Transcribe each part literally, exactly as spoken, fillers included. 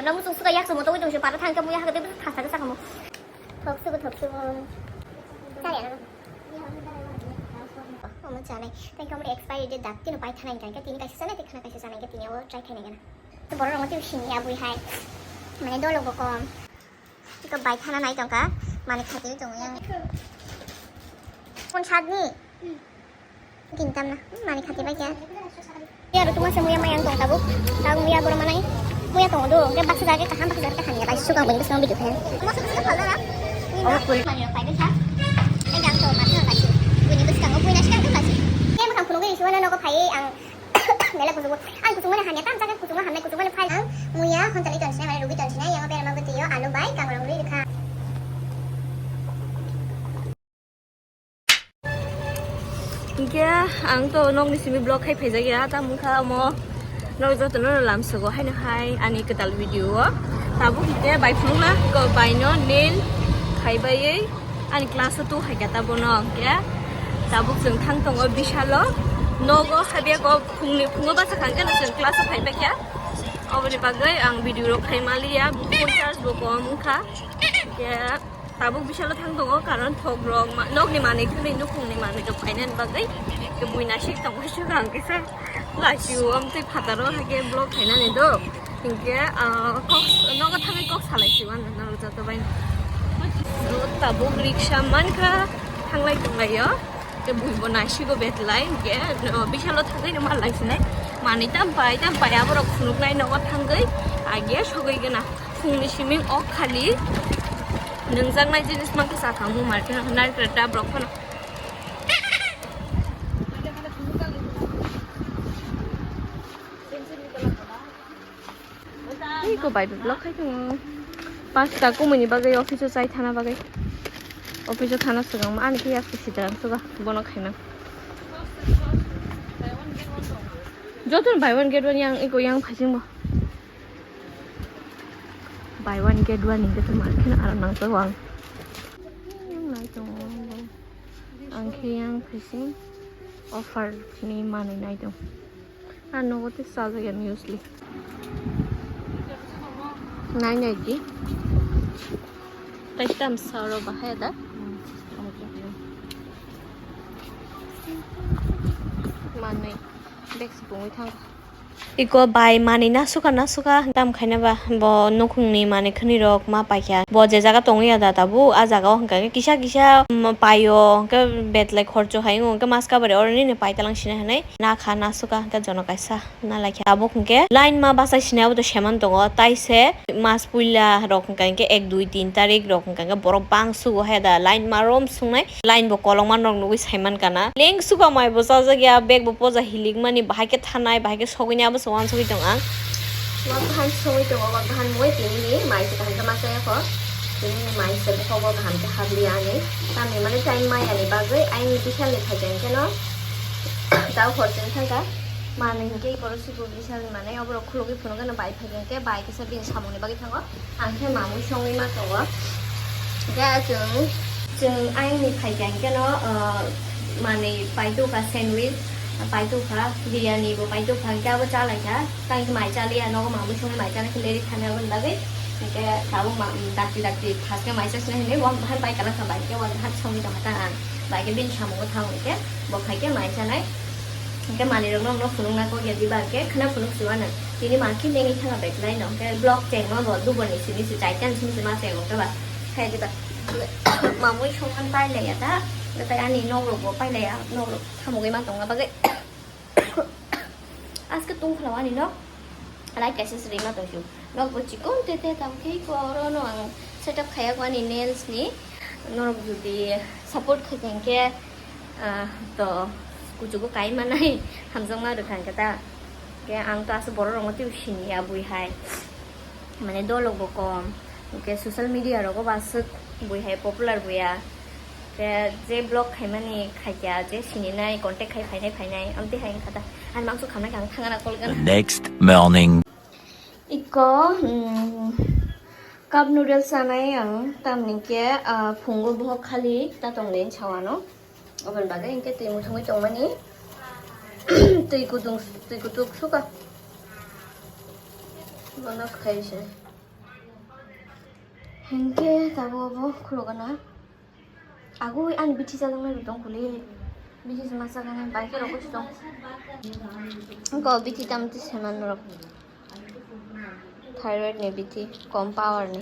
Nang muchung suka yak sumo togwi tongsi para thangkhe muya hagde thasa khe sakamo. Thok sugo, thok sugo. Chaya na. Omo chanai. Tei kamri expiry date dak kino pai thanai kangkhe tini kaisa chanai tei khana kaisa chanai khe tini o try khainai gana. Borok rong tei sini abui hai. Mane dolo go kom. Iko bai thana nai tongka, mani khati tong yang. Phone sat ni. King tam na, mani khati bai kya. Ya ru tuma se muya mayang tong tabuk. Tang muya boro manai. Muya tong do, ke baksa jage kaham baksa jage kaham ya bai suka bini bisong bidu khe. Masa bisa pala na. Oh, pui. Mani rok pai besa. Enggak to masa bai. Bini bisong o pui na sikang to bai. Ke makam kuno ke isu wana nogo phai ang. Mele kusugo. Ang kusungmani hanya tam jaga kusungma hamnai kusungmani phai. Ang muya honchali tonsina mane rugi tonsina yang bera magu tiyo alu bai kangrong rui rikha. Hinkhe ang to nokni simi vlog khai phaijak ya tam wngkha omo nok joto no lamsogo haino hai ani kwtal video o tabuk hinkhe bai phunukna ko bai no nail khai baiwi. Ani class o tu hai khe ta bono hwnkhe tabuk chwng thang tongo bisalo. Nogo habya kok phungni phungo basa kha hwnkhe no chwng class o phai bai kha. Oboni bagwi ang video rok khai maliya, phone charge bo kom wngkha. Hwnkhe tabuk bisalo thang tongo karon thok rok ma-, nokni manwi thani nukhungni manwi rok phainani bagwi. Hwnkhe buina sik tongo suk ang kisa. Lachiu amtwi phataro hake vlog khainani do. Hinkhe, ah, kok, nogo thangwi kok salai si mano norok joto bai. Tabuk riksa mankha thanglai tonglaio. Ke buibo nasigo betlai hinkhe, no, bisalo thangwi no malai sinai. Manwi tam pai tam pai aborok phunuknai nogo thangwi age sogwi gana. Phungni siming ok khali nungjaknai jinis mankha sakhamu market narikra dab rok phano. Iko bai vlog khai tongo. Pasta kumui ni bagwi office o chai thana bagwi. Office o thana swkang ma ani khe yak sida ang suga bono khaina. Joto buy one get one yang iko yang phasing bo. Buy one get one ni joto ma kheno aram nang jago ang. Nai tongo. Ang khe yang phasing offer ni manwi nai tong. Ang nogo tei sajak ya mostly. Nai nai di. Tai tam sa ro bahai da. Manwi bag si pungwi thang. Iko bai manwi nasuka nasuka tam khaina ba bo nukhungni manwi khwnwi rok ma paikha. Bo je jaga tongwi ya da tabuk, a jaga o hwnkha khe kisa kisa, mm, paio hwnkhe betlai khorcho hai wngkhe mas kabari oro nini paitalang sina hinwi nakha nasuka hwnkhe jono kaisa. Nalaikha tabuk hwnkhe line ma bachai sini abo to seman tongo, tai se mas puila rok hwnkha hwnkhe ek dui tin tarik rok hwnkha hwnkhe borok bang sugo hai da line ma rom sungnai, line bo kolokma rok nugui saiman kana leng suka mai bo chajak ya bag bo poja hilik mani bahai khe thanai bahai khe sogwi ni abo se uansugui tong ang. Uansugui tong o uansugui moi tini ni mai se kaham khe ma chaya kho tini ni mai se bokhok bo kaham khe habli ani tamni mani time maya ni bagwi ayang ni bihal ni thai khe no tao hor chwng thang kha manwi hwnkhe iko. Bisal ni manwi oborok khulugwi phunukgwi no bai phai khe bai kisa bini samungni bagwi thango. Ang khe mamwi songwi ma tongo. Khe chwng, chwng ayangni phai khe ang khe no, ah, manwi paitokha sandwich, paitokha biryani bo paitokha hwnkhe abo chalaikha. Tang khe mai chaliya nogo mamwi songwi mai chana khe leri thani aboni bagwi. Hwnkhe tabuk ma, dakti dakti phaskhe mai chasna hinwi uansukha bai kana kha bai khe uansukha songwi tongkha ta ang. Bai khe bini samungo thang hwnkhe bo phai khe mai chanai. Hwnkhe manwi rok no phunukna kok ya diba hwnkhe khwna phunuk si uanw. Tini ma khe lengwi thangna bag lai no hwnkhe block chengma bo duboni simi se chai tan simi se ma cheng hwnkhe ba khe diba. Mamwi songman pailaiya ta, tei ani nok rok bo pailaiya, nok rok thamugwi ma tongna bagwi. Aske tong khwlao ani nok, light kaisa se rima tongsu. Nok bo chikon te te tam khe ko oro no ang setup khaya ko ani nails ni. Norok jodi support khai khe, ah, to kuchugo kai manai hamjakma rwkha hwnkhe ta. Khe ang to aswk borok rokno teibo siniya bui hai. Mane dolok bo kom. Hwnkhe social media rogo bo aswk bui hai popular buya. Khe je vlog khaimani khaikya, je sininai contact khai phainai phainai, amtwi hai wngkha ta. Ani mangso khamnai khe ang thangna call gana. The next morning. Iko, mm, cup noodles sanai ang, tamni khe, ah, phungo bohok khali ta tongdi sawano. Oboni bagwi hwnkhe twi muthungwi tongmani. Twi kudung, twi kutuk suka. Bono khai se. Hingke tabuk bo khulugana. Agui ani bithi chajaknai bo tong khuli. Bithi se ma chajaknai bai khe rok tong. Ko bithi tam ti seman rok. Thyroid ni bithi, kom power ni.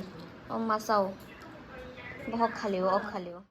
O ma chao. Bohok khali o, ok khali o.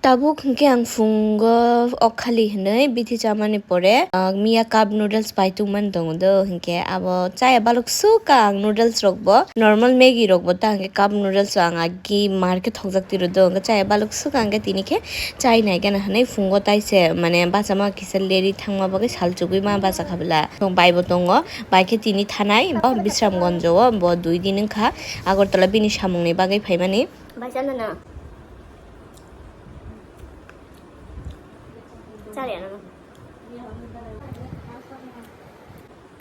Tabuk hingke ang phungo ok khali hinui bithi chamani pore, ah, miya cup noodles pai tongmani tongo do, hingke abo chaya balok sukha ang noodles rok bo, normal Maggi rok bo ta hingke cup noodles rok ang agi market thokjak tiro do, hingke chaya balok sukha hingke tini khe chai nai gana hinui phungo taise mane bachama kisa leri thangma bagwi sal chugui ma bachakha bwla. Bai bo tongo. Bai khe tini thanai bo Bisramganj o, bo dui din wngkha Agartala bini samungni bagwi phaimani. Bai chana na. Chaliya na.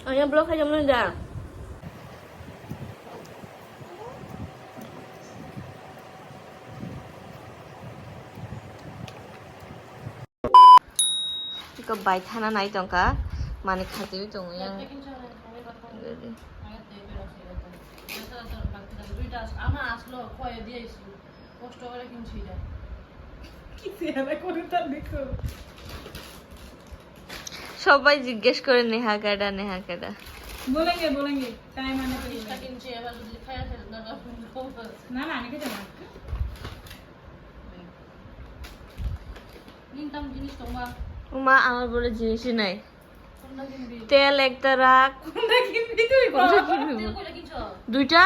Anya block khai jamno da. Iko bai thana nai tongkha, mani khatwi tongo yang. Sobai jiggesh kore, Neha keda, Neha keda. Bolenge, bolenge, time ane to. Na, na, ani keda na. Uma, amar bole jinis nai. Tel ekta rak. Konta kinbi tui ba? Konta kinbi? Duita?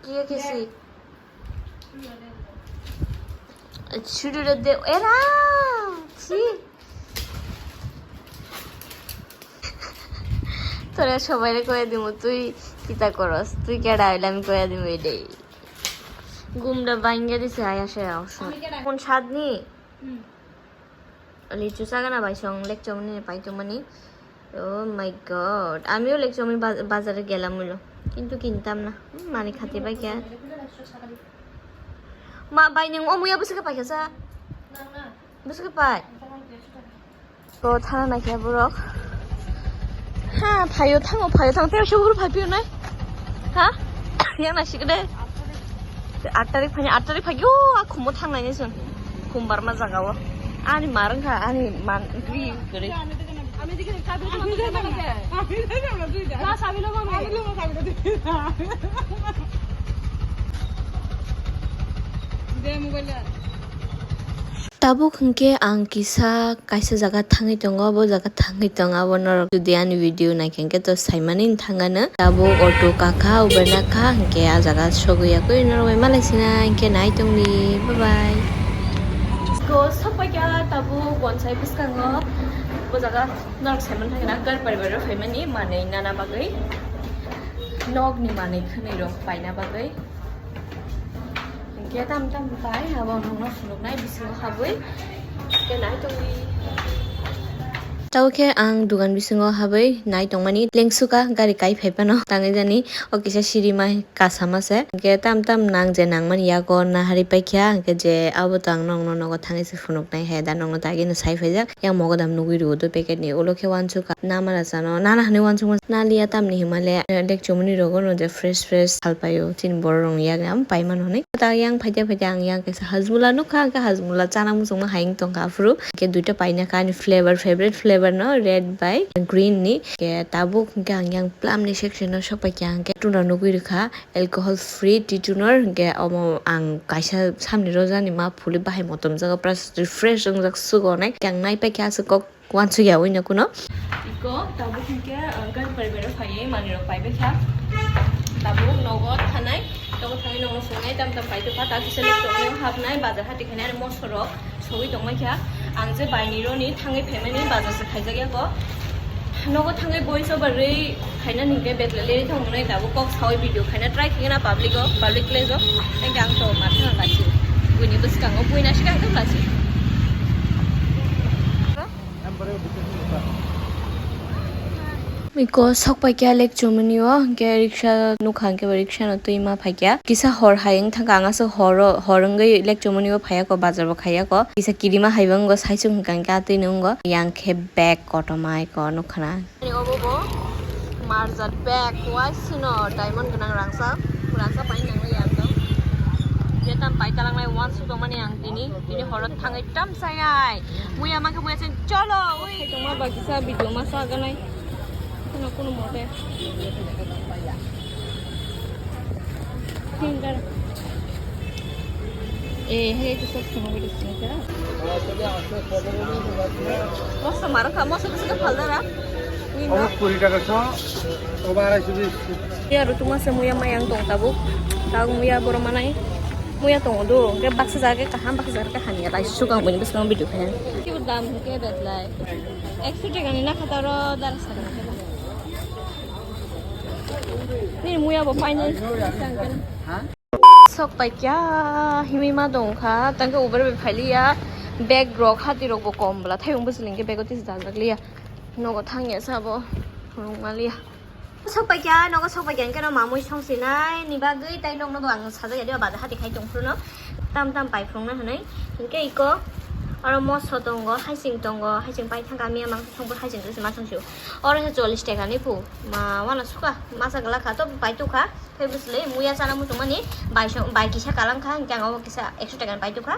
Kiye kisi? Chudure de era. Si. Tore sobaire koye dimu, tui kita koros, tui keda hoile ami koye dimu edei. Gumda bainga dise aya se ausa. Kon sadni? Lichu sagana bai song lekchomni pai tongmani. Oh my god. Amiyo lekchomni ba-, bazare gelam mulo. Kintu kintam na. Hmm, mani khati bai kya? Ma bai ning omuya busi ka pai kasa? Busi ka pai? To thana naikhe borok. Ha, phaio thango, phaio thango. Tei se uru phai pio nai. Ha? Yang na sikde. Aat tarik phai, aat tarik phai. Yo, a khumo thang nai sun. Khum barma jaga o. Ani marang kha, ani man, dui gori. Tabuk hwnkhe ang kisa kaisa jaga thangwi tongo, bo jaga thangwi tongo, abo norok jodi ani video naikhe hwnkhe to saimani thangano. Tabuk auto kakha, Uber nakha, hwnkhe ah jaga sogwi yakwi norok bai malai sina, hwnkhe nai tongdi, bye bye. Go sokpaikha tabuk bonsai bwskango, bo jaga norok saimani thangna gar paribar rok phaimani manwi nana bagwi, nokni manwi khwnwi rok paina bagwi. Hingke tam tam pai abo nongno phunuknai bisingo habwi. Hingke nai tongdi. Tao khe ang dugan bisingo habwi nai tongmani lengsuka gari kai phai phano tangwi jani o kisa siri mai kasama se. Hingke tam tam nang je nangmani yago nahari paikha hingke je abo tang nongno nogo thangwi se phunuknai hai da nongno dagino sai phaijak. Yang mogodam nugwi rwo do packet ni ulo khe wansukha namara sano nana hinwi wansukma naliya tamni hinmale, eh, lekchomani rogo no je fresh fresh salpaio chini borok rokni yago ang paimano hinwi ta yang phaide phaide ang yang kaisa Hajmola nukha hwnkhe Hajmola chana muchungma hai wng tongkha aphuru hwnkhe duita paina kha ani flavor favorite flavor no red bai green ni hwnkhe tabuk hwnkhe ang yang plum ni section o sokpaikha hwnkhe tuna nugwi rwkha alcohol free titunor hwnkhe omo ang kaisa samni rojani ma phuli bahai motom jaga pura refresh wngjak sugo nai hwnkhe ang naipaikha aswk kok. Wansukya wino kuno. Iko tabuk hwnkhe, uh, gari pari bero phaiwi manwi rok paibai kha. Tabuk nogo thanai, nogo thanai nogo songnai tam tam paitokha, ta kisa lekchomani hapnai, bazar hati khainai ani mosorok sogwi tongmai kha. Ang je baini roni thangwi phaimani bazar se khaijak ya ko. Nogo thangwi voice over rwi khaina hwnkhe betla leri thangmani tabuk kok sawi video khaina try khaina public o, public place o. Thank you, ang to ma thang lasi. Buini bwskango buina sikang thang lasi. Iko sok paikya Lake Chomoni o, hwnkhe riksha nukha, hwnkhe bo riksha no twi ma phaikya. Kisa hor hai wng thangkha, ang aswk hor o, hor wngwi Lake Chomoni o phaiya ko, bazar bo khaiya ko. Kisa kirima hai bo wngo, saichung hwnkha hwnkhe atwi no wngo. Yang khe bag kotorma iko nukha na. Ani obo bo marjat bag, wai sino diamond gwnang rangsa, rangsa pai nang ya to. Je tam pai talang nai wan su tong mani ang tini, tini horo thangai tam sai nai. Muya ma khe muya chen cholo, ui. Tongma ba kisa video ma sa ganai. Kuno kuno mote. Finger. Eh, hey, tu sab kuno video sini kya? Moso maro kha, moso kisa kha phalda ra. Obo kuri taka so, obo arai so bis. Ya, rutuma se muya mayang tong tabuk. Tang muya boro manai. Muya tong do, ke baksa jaga kaham, baksa jaga kaham ya. Lai sukang bini bwskango video khe. Kibo dam ke betlai. Ekso taka ni nakha taro dar sa. Ni muya bo final. Sok paikya himwi ma dong kha, tangkhe Uber bai phailiya, bag rok hati rok bo kom bwla, thayung bwswlwng khe bag o tisa dajak liya, nogo thangya sabo phunuk ma liya. Sok paikya, nogo sok paikya hwnkhe no mamui song sinai ni bagwi, tai nokno bo ang sajak ya, bazar hati khai tong phuru no tam tam pai phunukna hinwi, hinkhe iko oro moso tongo, haising tongo, haising pai thangkha, miya mangsa songbo haising se ma song sio, oro se chollish taka ni phu ma wana sukha, masa glak kha to pai tukha. Khe bwswlwi muya chana muchungmani bai so-, bai kisa kalang kha, hinkhe ang omo kisa ekso taka ni pai tukha.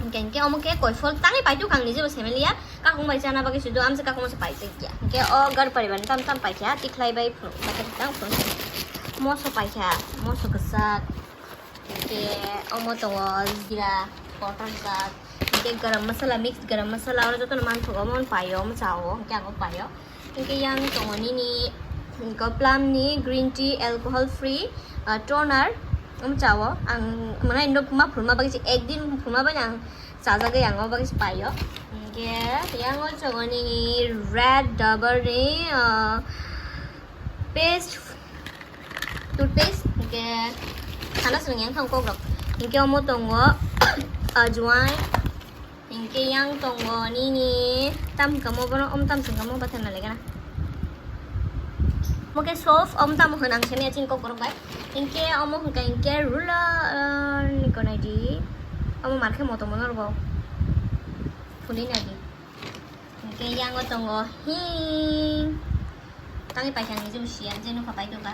Hinkhe, hinkhe omo khe koifol tangwi pai tukha ang nijebo saimanliya. Kakung bai chana bagwi sudu amsa kakung se pai tongkha. Hinkhe o gar paribar ni tam tam pai kha, tikhlai bai phunuk, bai kha tang phunuk. Moso pai kha, moso kwchak. Hinkhe omo tongo jira, kotor jak. Hinkhe garam masala, mixed garam masala, oro jotono manthogo, omo paio, omo chao, hinkhe ang o paio. Hinkhe yang tongo nini, hinkhe plum ni green tea, alcohol free, ah, toner, omo chao. Ang mane nok ma phunukma bagwi se, ekdin phunukma bai ang chajagwi ang o bagwi se paio. Hinkhe yang o tongo nini Red Double ni, ah, paste, toothpaste, hinkhe sana swrwng yang thang kok rok. Hinkhe omo tongo ajwain, hinkhe yang tongo nini tam kamo bono om tam sing kamo bathana legana. Omo khe soft, om tamo hwn ang semi achin kok rok bai. Hinkhe omo hwnkha hinkhe ruler ni konai di. Omo mar khe moto mono rwbo. Phunui nai di. Hinkhe yang o tongo hing. Tangwi paikha ang nijebo siya, je nukha pai tongkha.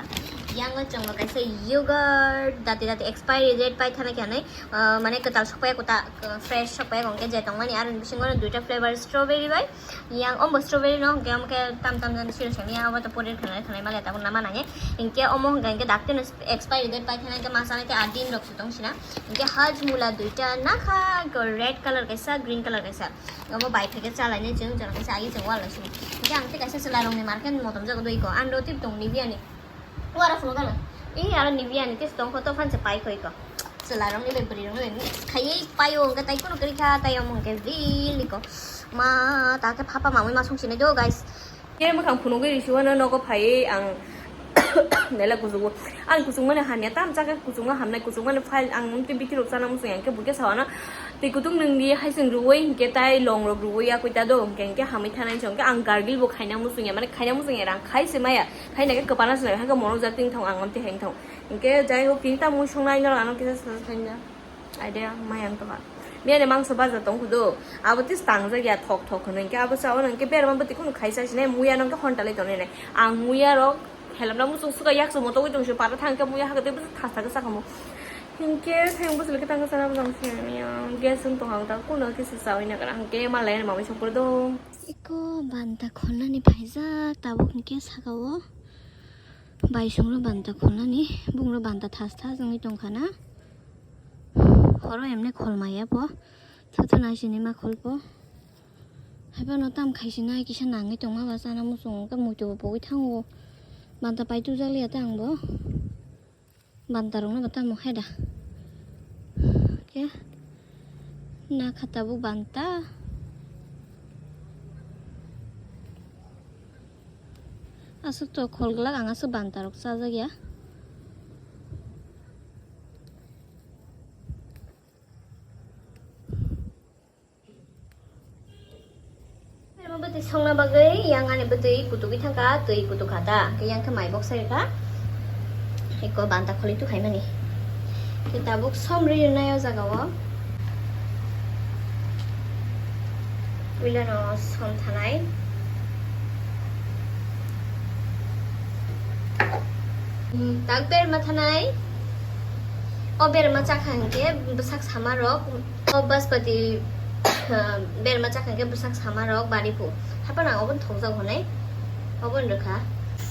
Yang o chwng bo kaisa yogurt, dati dati expiry date pai thana khe hinwi, ah, mane kwtal sokpaiya kwtal, ah, fresh sokpaiya hwnkhe je tongmani, aroni bisingo no duita flavor strawberry bai, yang ombo strawberry no hwnkhe omo khe tam tam jan siro samiya, obo to porir khwnai khwnai male tabuk nama nangya. Hinkhe omo hwnkhe hinkhe dakti no expiry date pai thana hinkhe ma chanai tei aa din rok se tong sina. Hinkhe hajmula duita nakha, red color kaisa, green color kaisa. Omo bai phai khe chalainai chwng, chwng kaisa agi chwng wala sini. Hinkhe ang tei kaisa chwla rokni market motom jago doi ko. Ang rotip tong Nivea ni. Wara phunuk gana. Ih, aro Nivea ni tei tong kho to phan se pai koi ko. Chwla rokni bai bwrwi rokni bai mix khaiwi paio hwnkhe tai kunu kwrwi kha, tai omo hwnkhe real ni ko. Ma, ta khe phapa mamui ma song sinai do, guys. Khe mwkhang phunugwi risuano nogo phaiwi ang nela kuchugo. Ang kuchukmani hamya tam chakhe kuchukma hamnai kuchukmani file ang tei bithi rok chana muchung yang khe buikhe sawana twi kutung nwngdi haising rwui hinkhe tai long rok rwui yakui ta do hinkhe hinkhe hamwi thanai hinkhe ang gargle bo khaina muchung ya mane khaina muchung ya rang khai se maya khaina khe kwpana se nai hakhe monok jak ting thong ang amtwi hai thong hinkhe jai hok tini tamo muisung nai norok ano kisa sa khaina. Idea mayang tongkha. Biyani mangso baja tong khudu. Abo tis tangjak ya thok thok hwnwi. Hinkhe abo chao nang khe berma bwtwi kunu khaisa sinai muya nang khe hontalwi tonwi nai. Ang muya rok helamna muchung suka yak se motogwi tong se para thang khe muya hakhe tei bwswk thasa khe sakhamu. Hinkhe thang bwswk khe tang khe sana bwswk sini ya. Gas wng tong ang ta kuno khe se chawi na kana hinkhe malai ani mamai sokpor do. Eko banta khonani phaijak tabuk hinkhe saka o. Bai songno banta khonani bungno banta thas thas wngwi tongkha na. Horo emne khol maya bo. Thotho nai sini ma khol bo. Haiphano tam khai sinai kisa nangwi tongma ba chana muchung khe muitu bo pogwi thango. Banta pai tubjak liya ta ang bo. Banta rokno bo tamo hai da. Khe na kha tabuk banta. Aswk to khol glak ang aswk banta rok chajak ya. Omo bo Songna bagwi yang ani bwtwi kutugwi thangkha, twi kutuk kha ta, hwnkhe yang khe mai bok sai rwkha. Eko banta kholi tu khaimani. Khe tabuk som ri rwnai o jaga o. Puila no som thanai. Hmm, tak berma thanai. O berma chakha hwnkhe bwsak sama rok, o baspati, berma chakha hwnkhe bwsak sama rok bari phu. Haphano ang obo thokjak hwnwi obo rwkha.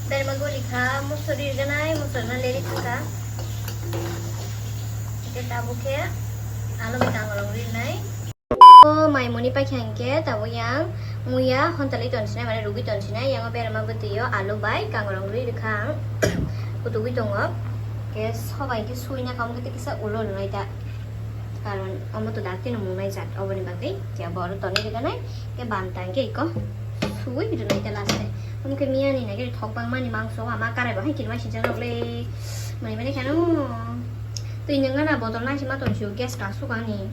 Berma goli kha, musori rwnai, musori no leri thangkha. Hwnkhe tabuk khe alu bai kangrok rinai. O mai muni paikha hwnkhe tabuk yang muya hontalwi tonsinai, mane rugwi tonsinai, yang o berma bwtwi o alu bai kangrok rwi rwkha ang. Kutugwi tongo. Khe sobai khe suina kamo khe kisa ulo rwnai ta. Karon omo to dakti no mungnai jat oboni bagwi. Khe bo oro tonwi rwganai. Khe banta hwnkhe iko suwi rwnai ta last e. Omo khe miyani nai khe thok bangmani mangso ama karai bo hai kirima sincha nokle. Mani mani kheno. Twi nungna na botol nai sima tong sio gas ka sukani.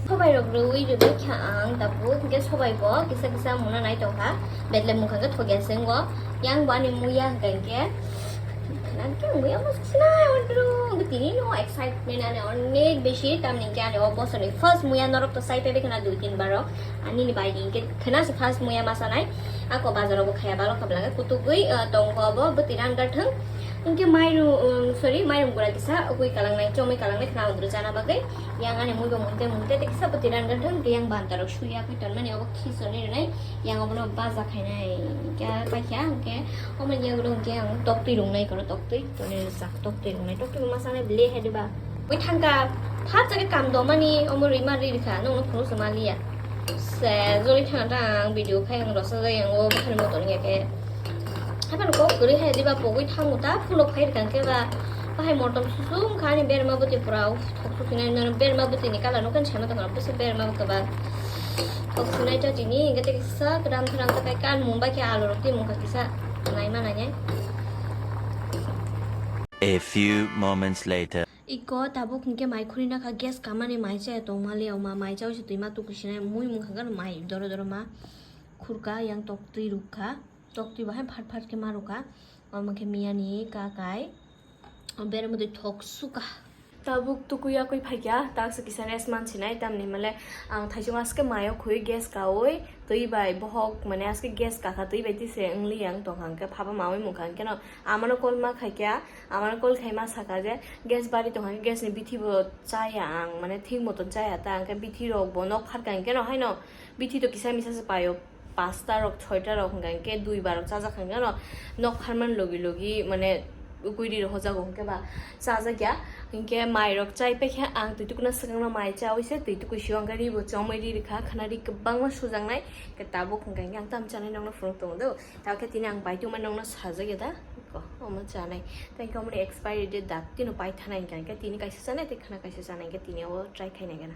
Sobai rok rwi rwi kha ang tabuk, hwnkhe sobai bo kisa kisa muna nai tongkha, betle mukha khe thokya se wngo. Yang bo ani muya hwnkha hwnkhe, nang khe muya mo sinai order, tini no excitement ani onek besi, tamni hwnkhe ani o bosor ni first muya norok to sai pebe khna dui tin bar rok, ani ni bai ni hwnkhe khna se first muya ma sanai, ako bazar o bo khaya balo kha bwlangkhe kutugwi, eh, tongkho bo bwtwi rang gathwng, hwnkhe mairum, um, sorry, mairum gura kisa ugwi kalangnai, chomwi kalangnai khna order chana bagwi. Yang ani muibo mungte mungte tei kisa bwtwi rang gathwng hwnkhe yang banta rok suya khe tonmani obo khisoni rwnai yang obono baja khainai khe paikha hwnkhe omo ni yagulo hwnkhe ang toktwi rwngnai kono toktwi toni sak toktwi rwngnai toktwi bo ma sanai bile hai diba ui thangka thap jagwi kam domani omo rima ri rikha nokno phunuksa maliya se joli thangna ta ang video khai ang rosa jai ang o bwkhani motor wngya khe. Haphano kok kwrwi hai diba pogwi thango ta phulok phai rwkha hwnkhe ba bahai mortom susum kha ani berma bwtwi pura thok susinai nang berma bwtwi ni colour no khe saima tongkha bwswk berma bwtwi ba thok sunai ta tini hwnkhe tei kisa kwdam thwdam ta kai kan mung bai khe alu rok twi mung kha kisa naima nainai. A few moments later. Iko tabuk hwnkhe mai khurina kha gas kamani mai chaya tongma le oma mai chawi se twima tukusinai mui mung kha gano mai doro doro ma khurka yang toktwi rukha. Toktwi bahai phat phat khe ma rwkha. Omo khe miyani kakai. O berma twi thok suka. Tabuk tukui yakui phaikya, taksa kisa rest mansinai, tamni hwnmale ang thaichung aske mayo khui gas kaui, twi bai bohok, mane aske gas kakha twi bai tise wngli ang tongkha, hwnkhe phaba maui mungkha, hwnkhe no amano call ma khaikya, amano call khai ma saka je gas bari tongkha, gas ni bithi bo chaya ang, mane thik moton chaya ta, hwnkhe bithi rok bo nok pharkha, hwnkhe no haino bithi to kisa misa se paio. Pasta rok, soita rok hwnka hwnkhe dui bar rok chajak hwnka no nok pharmani logi logi mane ukui ri rok hojago hwnkhe ba chajak ya hwnkhe mai rok chai paikha ang twi tukuna swkangno mai chaui se twi tukui sio hwnkhe ri bo chongmai ri rikha khwna ri kwbangma sujaknai hwnkhe tabuk hwnka hwnkhe ang tamo chanai nokno phunuk tongo do tamo khe tini ang bai tongmani nokno sajak ya da omo chanai tei hwnkhe omoni expiry date dak tino paithanai hwnka hwnkhe tini kaisa chanai tei khwna kaisa chanai hwnkhe tini o try khainai gana.